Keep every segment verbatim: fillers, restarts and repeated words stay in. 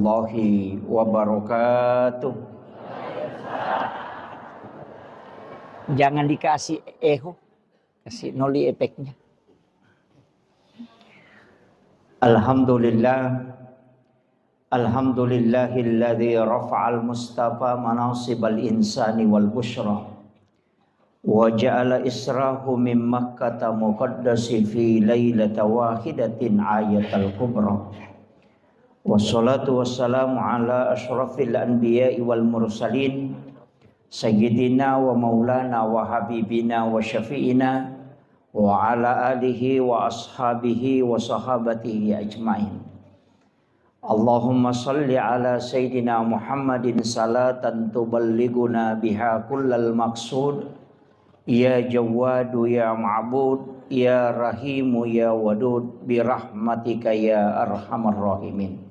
Warahmatullahi wabarakatuh. Jangan dikasih echo, kasih noli efeknya. Alhamdulillah. Alhamdulillahilladzi rafa'al mustafa manasibal insani wal busyra. Wa ja'ala israhu min Makkata muqaddasi fi lailata wahidatin ayatal kubra. Wassalatu wassalamu ala asyrafil anbiya'i wal mursalin, sayyidina wa maulana wa habibina wa syafi'ina, wa ala alihi wa ashabihi wa sahabatihi ajmain. Allahumma salli ala Sayyidina Muhammadin salatan tuballighuna biha kullal maqsud. Ya Jawwadu ya Ma'bud, ya Rahimu ya Wadud, birahmatika ya arhamar rahimin.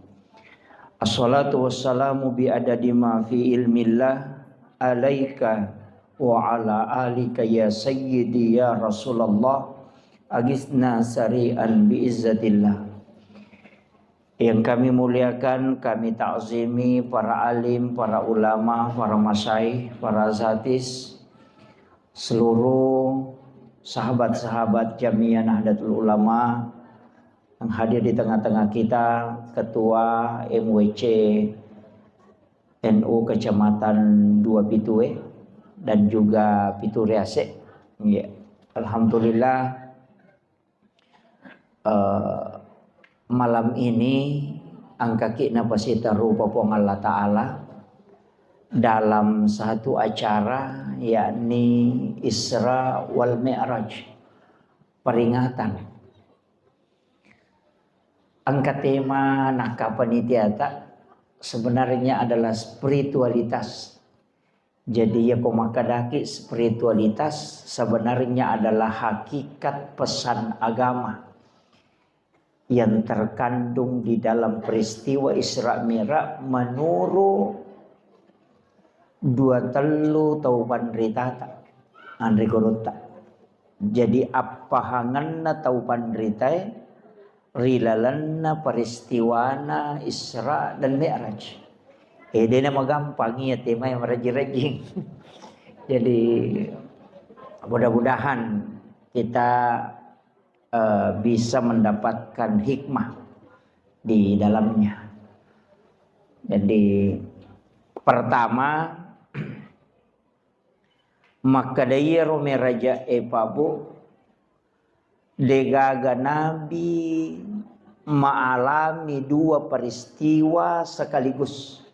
Assalatu wassalamu bi adadi ma fi ilmillah alaika wa ala alika ya sayyidi ya Rasulallah, agisna sari'an bi izzatillah. Yang kami muliakan, kami takzimi para alim, para ulama, para masyayikh, para asatiz, seluruh sahabat-sahabat Jamiyah Nahdlatul Ulama yang hadir di tengah-tengah kita, Ketua M W C N U Kecamatan Dua Pitue dan juga Pituriase. Ya, alhamdulillah, eh, malam ini engkaki napasitarupa Puang Allah Ta'ala dalam satu acara, yakni Isra wal Mi'raj, peringatan. Engka tema nakka panitiata sebenarnya adalah spiritualitas. Jadi, yako makkedaki spiritualitas sebenarnya adalah hakikat pesan agama yang terkandung di dalam peristiwa Isra Mi'raj menurut dua tellu tau panritata, anre gurutta. Jadi, appahangenna tau panritae ri lalenna peristiwana Isra dan Mi'raj. Eh, dena magampang iya temae marejjing-rejjing. Jadi, mudah-mudahan kita, eh, bisa mendapatkan hikmah di dalamnya. Jadi, pertama, makkeda iyaro Mi'raja'e, Pak Bu, degaga nabi maalami dua peristiwa sekaligus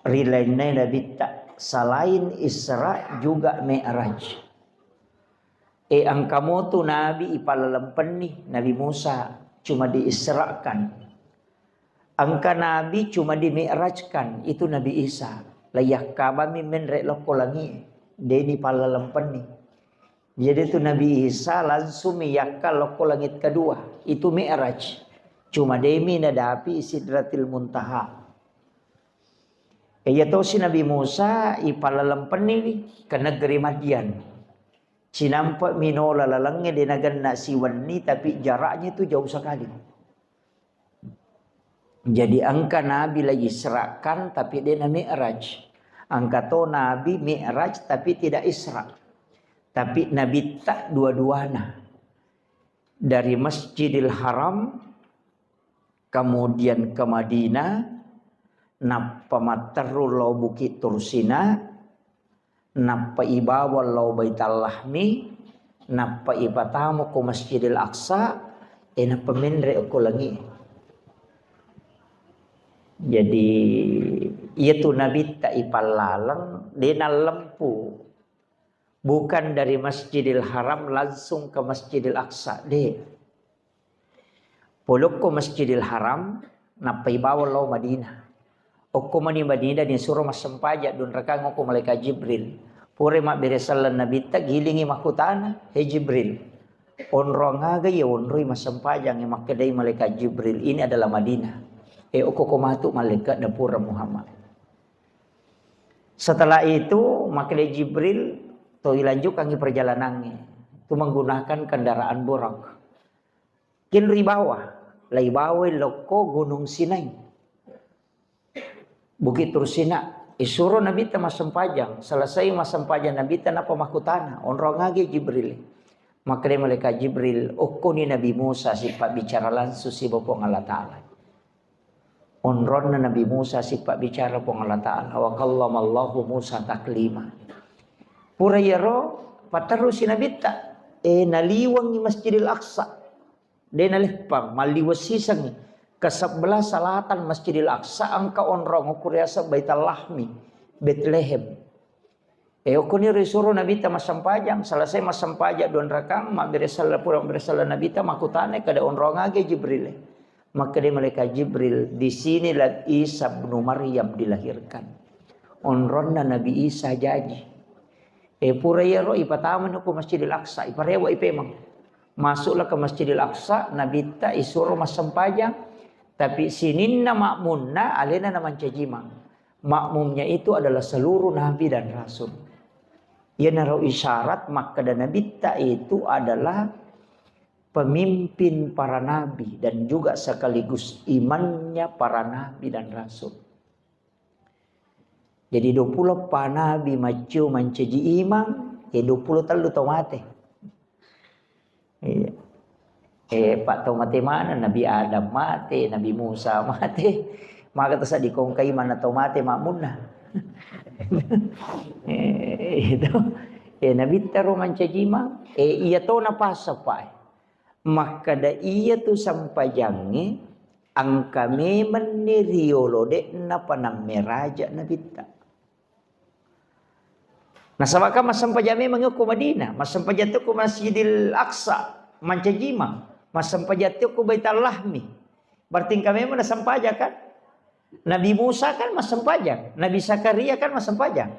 ri lainnae nabitta, selain Isra juga Mi'raj. E, engka motu nabi ipalalempenni, Nabi Musa cuma diisrakan. Engka nabi cuma dimi'rajkan, itu Nabi Isa. Laiyakkabangngi menre lokko langi'e, de nipallalempenni. Jadi tu Nabi Isa langsung miyakka lokko langit kedua, itu mi'raj. Cuma demi nadapi Sidratil Muntaha. Iya tosi Nabi Musa ipallalempenniwi ke negeri Madian. Cinampe minola lalengnge de nagenna siwenni, tapi jaraknya itu jauh sekali. Jadi engka nabi la Isra'kan tapi de na mi'raj. Engka to nabi mi'raj tapi tidak Isra. Tapi nabitta dua-duana. Dari Masjidil Haram, kemudian ke Madinah, nappa matteru lao Bukit Tursina, nappa ibawa lao Baitallahmi, nappa ipatamu ko Masjidil Aqsa, e nappa menre ko langi. Jadi, iyatu nabitta ipallaleng, de nallempu. Bukan dari Masjidil Haram langsung ke Masjidil Aqsa, de. Polokko Masjidil Haram, nappa ibawa lao Madinah. Okko mani Madinah, disuro massempajang dunrakang okko malaikat Jibril. Pura mabbere selleng nabitta, gilingi makkutana, "He Jibril, onrong aga iya onroi massempajang?" Makkedai malaikat Jibril, "Ini adalah Madinah." E, okko ko matu malaikat dapura Muhammad. Setelah itu, makkedai Jibril, to ilanjutkangi perjalanannya. Itu menggunakan kendaraan Burak. Kinri bawah, lai bawai lokko Gunung Sinai. Bukit Tursina, isuro Nabitta massempajang. Selesai massempajang Nabitta, nappa makkutana, onrong agi Jibril? Makkeda malaikat Jibril, okkoni Nabi Musa sipabbicara langsung siba Puang Allah Ta'ala. Onronna Nabi Musa sipabbicara Puang Allah Ta'ala. Wa kallamallahu Musa taklima. Pura iyaro, patterusi Nabitta. Eh, naliwengi Masjidil Aqsa. De naleppang, malliweng sisengngi. Ke sebelah selatan Masjidil Aqsa, engka onrong okko riaseng Baitul Lahmi, Betlehem. Eh, okkoniro isuro Nabitta massempajang, selesai massempajang dua rakang, mabbere sella pura mabbere sella Nabitta, makkutanai kada onrong agi Jibril. Makkeda malaikat Jibril, di sinilah Isa bin Maryam dilahirkan. Onronna Nabi Isa jaji. Eh, pura iyaro ipatamani ko Masjidil Aqsa, iparewa ipemang. Masuklah ke Masjidil Aqsa, Nabitta isuro massempajang, tapi sininna makmunna alena namancajimang. Makmumnya itu adalah seluruh nabi dan rasul. Iyanaro isyarat makkeda Nabitta itu adalah pemimpin para nabi dan juga sekaligus imamnya para nabi dan rasul. Jadi, dua pulo eppa nabi maccio mancaji imang, eh, dua pulo tellu tau mate. Iya. Eh, pa tau mate mana? Nabi Adam mate, Nabi Musa mate. Maka to sa dikongkai mana tau mate makmunna. Eh, itu. Eh, Nabitta ro mancaji imang. Eh, iya to napasa, Pak. Makkeda iyatu sempajangnge engka memenni riolo de'na panammeraja Nabitta. Nasaba kan massempajang memang ko Madinah, massempajang to ko Masjidil Aqsa, mancaji imang, massempajang to ko Baitul Lahmi. Berarti engka memang nasempajang kan? Nabi Musa kan massempajang, Nabi Zakaria kan massempajang.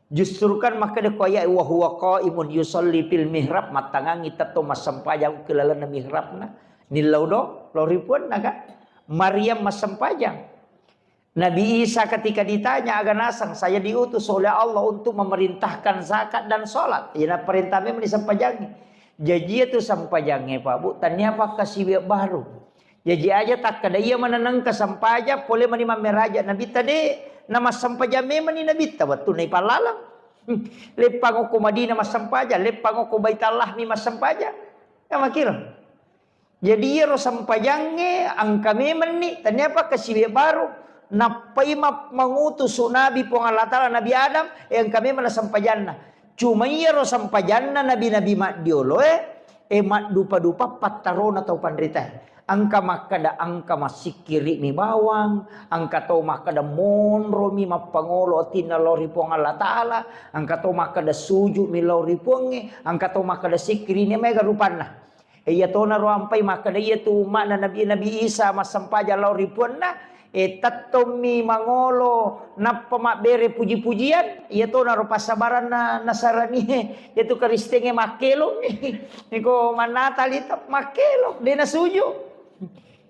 Justru kan makkeda ko ayat, "Wa huwa qaimun yusalli fil mihrab," mattangangi tetto massempajang ke lalenna mihrabna, nillau do, lao ri puanna kan. Maryam massempajang. Nabi Isa ketika ditanya, "Aga naseng, saya diutus oleh Allah untuk memerintahkan zakat dan sholat." Iya, na perintah memang disempajangi. Jaji itu sempajange, Pak Bu, tania pakkasiwiang baru. Jaji aja takkeda iya maneng engka sempajang, pole mani mammeraja Nabitta de, na massempajang memani Nabitta wettunna ipallalang. Leppang okko Madinah massempajang, leppang okko Baitul Lahmi massempajang. Ya makiro. Jadi iyaro sempajangnge engka memenni, tania pakkasiwiang baru. Nappai ma-, mangutusu nabi Puang Allah Ta'ala, Nabi Adam, eh, engka memang sempajanna. Cuma iyaro sempajanna nabi-nabi maddioloe, eh, maddupa-dupa pattarona tau panritae. Engka makkeda, engka massikkiri'mi bawang, engka tau makkeda monromi mappangolo atinna lao ri Puang Allah Ta'ala, engka tau makkeda suju'mi lao ri Puangnge, engka tau makkeda sikkiri'ni, maega rupanna. Eh, iyatonaro ampai makkeda iyatu umma'na Nabi, Nabi Isa massempajang lao ri puanna, eh, tettommi mangolo nappa mabbere puji-pujian, iyatonaro passabaranna Nasaranie, iyatu Kristengnge makkelong. Iko mannatali ta-, makkelong, de nasuju.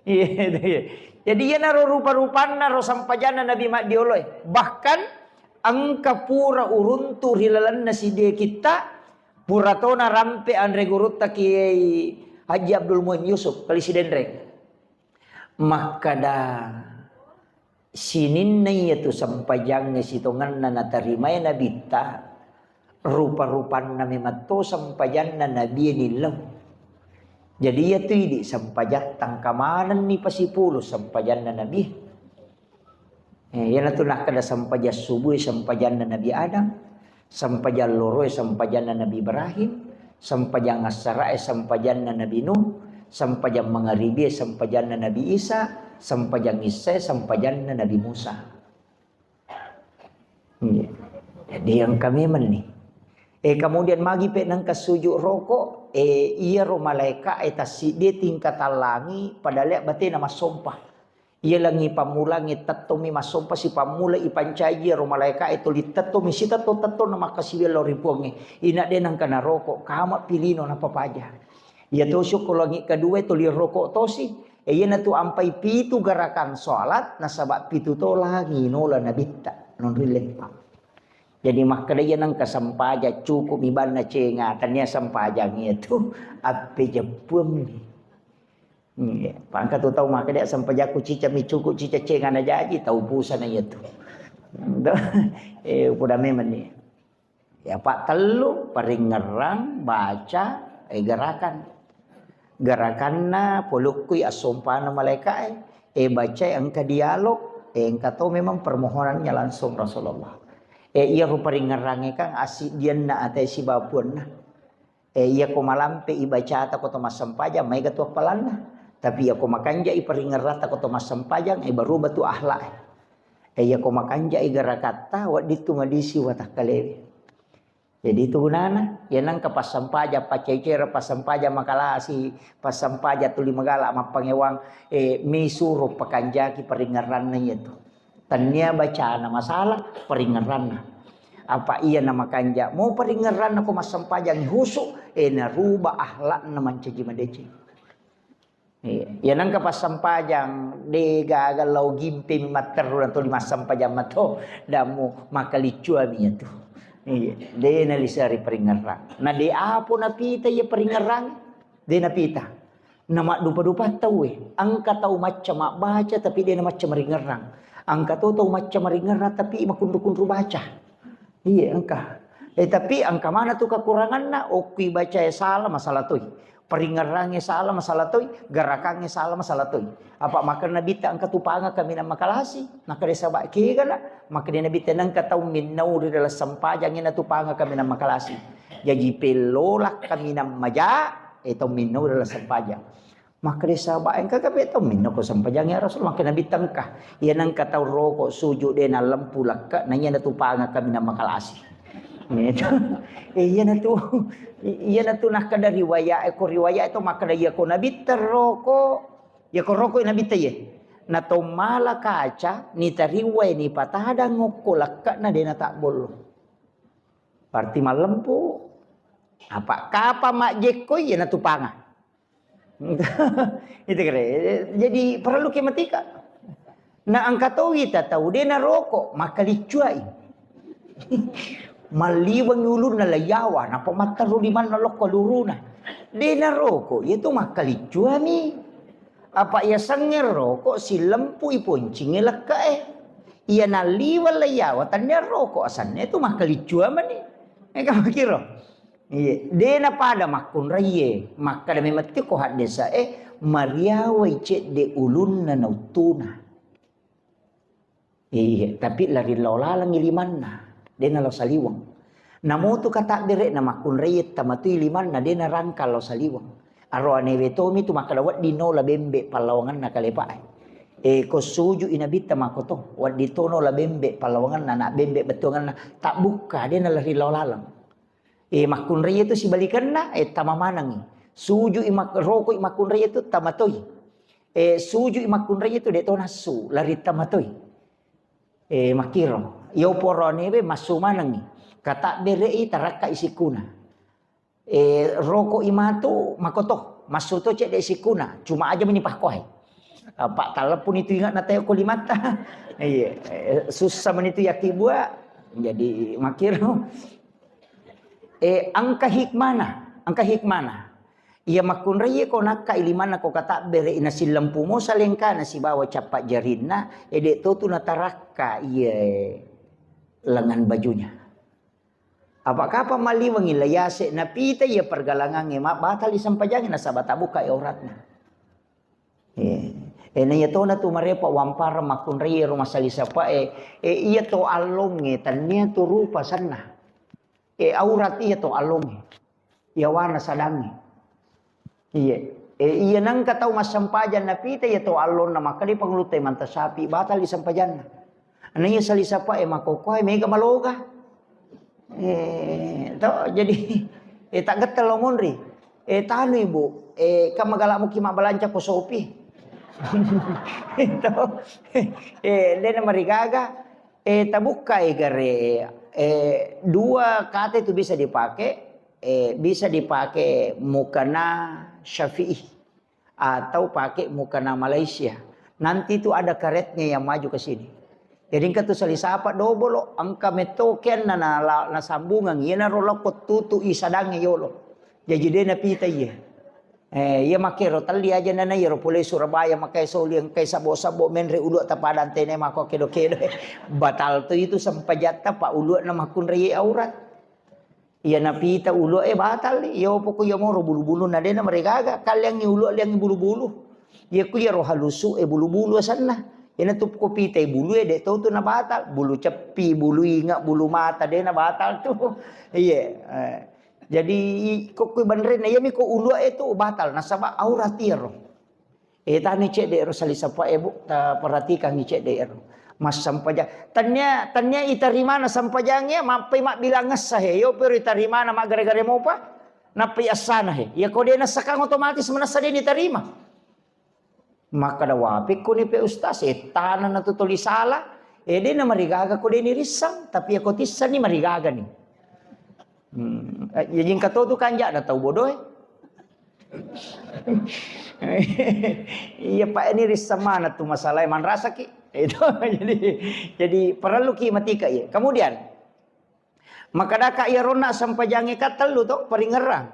Iya, iya. Jadi iyanaro rupa-rupanna ro sempajanna Nabi maddioloe. Bahkan engka pura uruntu ri lalenna sidie kitta, pura tona rampe anre gurutta Kiai Haji Abdul Muin Yusuf, Kali Sidenreng. Makkeda, sininna iyatu sempajangnge sitongenna natarimae Nabitta, rupa-rupanna memang to sempajanna Nabie nillau. Jadi iyatu idi sempajatta engka manenni pasipulu sempajanna Nabie. Eh, iyanatu nakkeda sempajang subuhe sempajanna Nabi Adam, sempajang loroe sempajanna Nabi Ibrahim, sempajang assarae sempajanna Nabi Nuh, sempajang mangaribie sempajanna Nabi Isa, sempajang issae sempajanna Nabi Musa. Iya. Jadi engka memenni. Eh, kemudian magi pe nengka sujud roko, eh, iyaro malaeka e tassiddi tingkatan langi pada lea batena massompa. Iya langi pammulangnge tettomi massompa sipammula ipancaji iyaro malaeka e tuli tettomi sitetto-tettonna makkasiwiang lao ri Puangnge. Ina de nengka naroko, kama pilino napapaja. Iya tosi okko langi kedua tuli roko tosi. E, iyanatu ampai pitu gerakan salat nasaba pitu to langi nola Nabitta nonri leppang. Jadi makkeda iya nengka sempaja cukup mi banna cenga, tania sempajang iyatu appejeppuammi. Iya, pangka tu tau makkeda sempajakku cica mi cukup cica cenga na jaji, tau pusana iyatu. Eh, upoda memang ni. Ya, patellu, paringngerang, baca, eh, gerakan. Gerakanna polokkui assompana malaika'e, eh, bacai engka dialog, eh, engka to memang permohonannya langsung Rasulullah. Eh, iyaro paringngerangnge kan asiddianna ate sibawa puanna. Eh, iyako malampe ibacata ko to massempajang, maega tu appalanna. Tapi iyako makanjai paringngerratta ko to massempajang, eh, berubah tu akhlak. Eh, iyako makanjai gerakatta, wedding tu madisi watakkalewe. Jadi itu gunana, ya nengka passempajang, paccai-cera passempajang makalasi, passempajang tuli magala mappangewang, eh, mi suro pakanjaki paringngeranna iyatu. Tennia bacana masalah, paringngeranna. Apa iya namakanja, mau paringngeranna ko massempajang husu, eh, naruba akhlakna mancaji madeceng. Iya. Ya nengka passempajang, de gaga lao gimpe mi matteru na tuli massempajang mato, damu makaliccuami iyatu. Iya, de nalisari paringngerang. Na de apo napita iya paringngerang, de napita. Na maddupa-dupa tauwe, engka tau macca mabbaca tapi de namacca maringngerang. Engka to tau macca maringngerang tapi makunru-kunru baca. Iya, engka. Eh, tapi engka mana tu kekuranganna, okki bacae salah, masalah toi. Paringngerangnge salah, masalah toi. Gerakangnge salah, masalah toi. Apa makkeda Nabitta engka tu panga kaminang makalasi. Makkeda saba kega na, makkeda Nabitta nengka tau minnau ri dalam sempajang ina tu panga kaminang makalasi. Jaji pellola kaminang maja, eh, tau minnau ri dalam sempajang. Makkeda sahabat, "Engka kape tau minno ko sempajang ya Rasul?" Makkeda Nabitta engka. Iya nengka tau roko sujud de nalempu lekke, na iya natu panga kaminang makalasi. Gitu. Eh, iya natu, iya natu nakkeda riwayat, eh, ko riwayat itu makkeda iya ko Nabitta roko, iya ko roko Nabitta ye. Na to mala kaca, ni tariwai, ni patadang ngokko lekke na de natabbollo. Berarti malempu. Apa kapa majjekko iya natu panga. Itu kere. Jadi perlu ke matika. Na engka to wita tau de naroko, makkaliccuai. Malliweng ulunna layawa, napa matteru limanna lokko luruna. De naroko, iya tu makkaliccuami. Apa iya sengngero ko silempui poncingnge lekke'e. Iya nalliweng layawa, tannia roko asanna tu makkaliccuamani. Eka makiro. Iya, de napada makkunraiye. Makkeda memang tiko haddesa e mariawai cedde ulunna nauttuna. Iya, tapi lari lao lalengngi limanna. De nalao saliweng. Namotu katabbere'na makkunraiye tamatui limanna de narangka lao saliweng. Aro anewe tomi tu makkeda wedding nola bembe pallawangenna kalepa e. E, ko sujui Nabitta makoto, wedding to nola bembe pallawangenna, na bembe bettuangenna, tabbukka, de nalari lao laleng. E, makkunraiye tu sibalikenna, e, tama manengngi. Sujui mak-, rokoi makkunraiye tu tamatoi. E, sujui makkunraiye tu de to nassu, lari tamatoi. E, makkiro. Iyo poroane we massu manengngi. Katabbere'i tarakka isikkuna. E, rokoi matu makoto, massu to cedde sikkuna, cuma aja meni pakkoe. Apa talleppuni tu ingat na teo ko limatta. Iya, e, sussa meni tu yakki bua. Jadi makkiro. E, engka hikmana, engka hikmana. Iya makkunraiye ko nakka ilimanna ko katabbere ina sillempu mo salengkana sibawa cappa jarinna, e, de to tu natarakka iye lengan bajunya. Apa kapang malliwengngi la yase napita iya pergalangangnge mabbatali sempajangnge nasaba tabukkai auratna. Eh, eh, na iya tona tu marepa wamparang makkunrai ero masali sapae, eh, iya to allongnge tannia tu rupa sanna. Eh, aurat iya to allongnge. Yawana sadangnge. Iya. Eh, iya nengka tau massempajang napita iya to allonna makkeda pangulutta manta sapi, batal di sempajanna. Ana iya sali sapae makokkoe mega maloga. Eh, to jadi eh tak gettel lo monri. Eh tanu ibu, eh kan magala muki mabbalanca ko sopi. To. Eh dena marigaga. Eh tabukkai gare eh dua kata itu bisa dipakai. Eh, bisa dipakai mukena Syafi'i atau pakai mukena Malaysia. Nanti itu ada karetnya yang maju ke sini. Jadi engka tu sali sapa dobolo, engka metto kenna na, na, nasambungang, iyanaro lokko tutu i sadangnge yolo. Jadi de napita iye. Eh, iya makkero telli aja nana iyaro pole Surabaya makkai soli engkai sabo-sabo menre ulua tapadang tene mako kedo-kedo. Batal to itu sempajatta pa ulua na makkunrai aurat. Iya napita ulua e batal, iya poko iya moro bulu-bulu na dena marigaga, kalliangi ulua liangi bulu-bulu. Iya ku iyaro halusu e bulu-bulu asanna. Iyana tu ko pita e bulu e de to tu na batal, bulu ceppi, bulu inga, bulu mata dena batal tu. Iya. Eh. Jadi i-, ko kui banrenna iyami ko ulua e tu batal nasaba aurat iyaro. Eh, tani cedde ero sali sapa e, Bu, ta perhatikangi cedde ero. Massempajang. Tania, tania itarimana sempajang ya, mappai mabbilang essa he. Yo pero itarimana maggare-gare mopa, nappai assana he. Ya ko de nassakang otomatis manassa de nitarima. Makkada wapi kuni pe ustaz, eh, tana na tu toli sala, eh, de na marigaga ko de ni rissang, tapi ya ko tissani marigaga ni. Hmm. Eh, ya jingka to tu kanja'na tau bodoh e. Iya, Pak, ini risseng mana tu masalah manrasaki. Itu jadi, jadi perlu ki matika iya. Kemudian, makadaka iya ronna sempajange ka tellu to, paringerrang.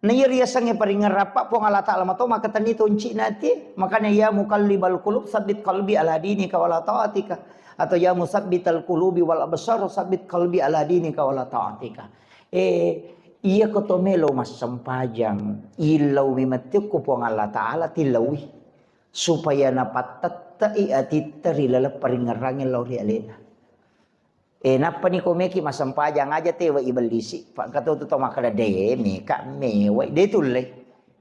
Na iya riasengnge paringerrang, Pak, Puang Allah Ta'ala mato makatenni toncina ati. Makanya, "Ya muqallibal qulub, tsabbit qalbi ala dinika wala ta'atika." Atau, "Ya musabbital qulubi wal absar, tsabbit qalbi ala dinika wala ta'atika." Eh, iya ko to melo massempajang, illauwi metti ko Puang Allah Ta'ala, tillauwi. Supaya napattette'i atitta ri laleng paringerrangnge lao ri alena. Eh, nappani ko meki massempajang aja tewa ibellisi. Pak, engka to tu tau makkeda, "De, meka mewai." De tulle.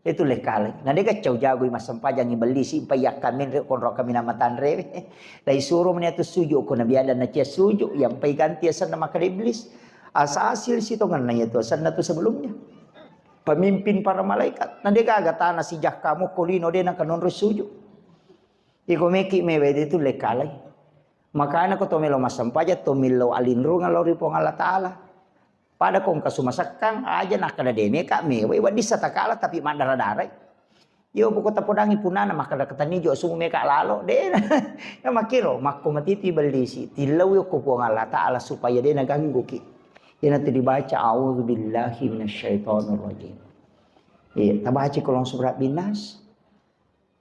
De tulle kalai. Na de gaccau jagoi massempajang ibellisi, empa yakka menre konro kaminang matanre. Dai suro meni atu suju ko nabi ada na cia suju, yang pai ganti asenna makkeda iblis. Asa asil sitongenna iya tu asenna tu sebelumnya. Pemimpin para malaikat. Na de gaga tana sijakkamu ko lino de na kanonro suju. Iko meki mewe de tulle kalai. Makana ko to melo massempajang, to millau alinrungang lao ri Puang Allah Ta'ala. Pada ko engka sumasekkang, aja nakkeda de meka mewai, wedding satakala tapi maddara-darai. Yo poko tapodangi punana makkeda ketani jo sumu meka lalo, de na. Ya makkiro, makko matitu ibellisi, tillau ko Puang Allah Ta'ala supaya de na gangguki. Iyana tu dibaca, "A'udzubillahi minasyaitonirrajim." Iya, tabaca ko langsung surah Binnas.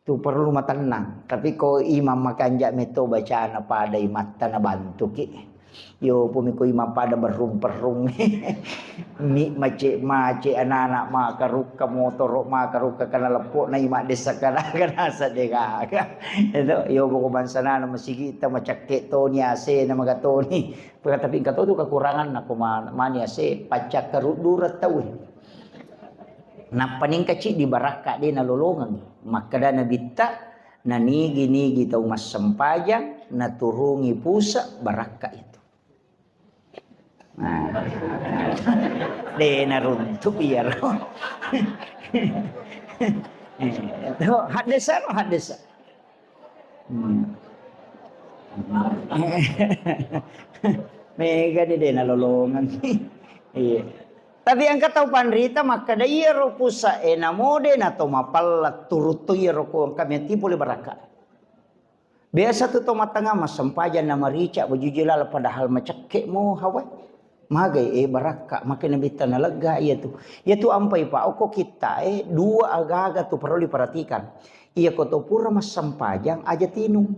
Tu perlu matennang. Tapi ko imam makanja metto bacana pada imatta nabantuki. Yo pumi ko imam pada berrung-perrung. Mi mace-mace anak-anak makarukka motoro makarukka kana leppo na ima desa kana kana sadega. Itu yo poko bangsanana masigi ta macakke toni asena magatoni. Tapi engka to tu kekurangan nako ma-, mani ase pacca karuddureng tau. Nappa nengka ciddi barakka de nalolongeng. Makkeda Nabitta, nanigi-nigi tau massempajang naturungi puse barakka itu. Nah, de naruntu iyaro. Eh, to, haddesa, haddesa. Hmm. Mega ni de nalolongeng. Iya. Tapi engka tau panrita makkeda iyaro puse e namo de na to mapella turuttu iyaro ko engka meti pole barakka. Biasa tu to mattengnga massempajang na marica baju jilala padahal macekke mo hawa. Magai, eh, barakka, makkeda Nabitta nalegga iya tu. Iya tu ampai pa okko kitta e dua agaga tu perlu diperhatikan. Iya ko to pura massempajang aja tinung.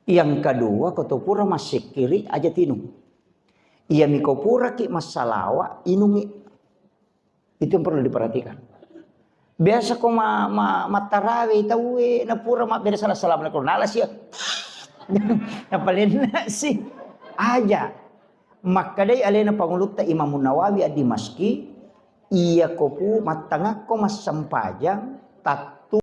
Yang kedua ko to pura massikkiri aja tinung. Iya miko puraki massalawa inungi. Itu yang perlu diperhatikan. Biasa ko ma, ma, mattarawe tauwe na pura mabbere salam assalamualaikum nala sia. Napalenna si aja. Makkedai alena pangulutta Imam Nawawi ad-Dimaski, iya ko pu mattangakko massempajang tattu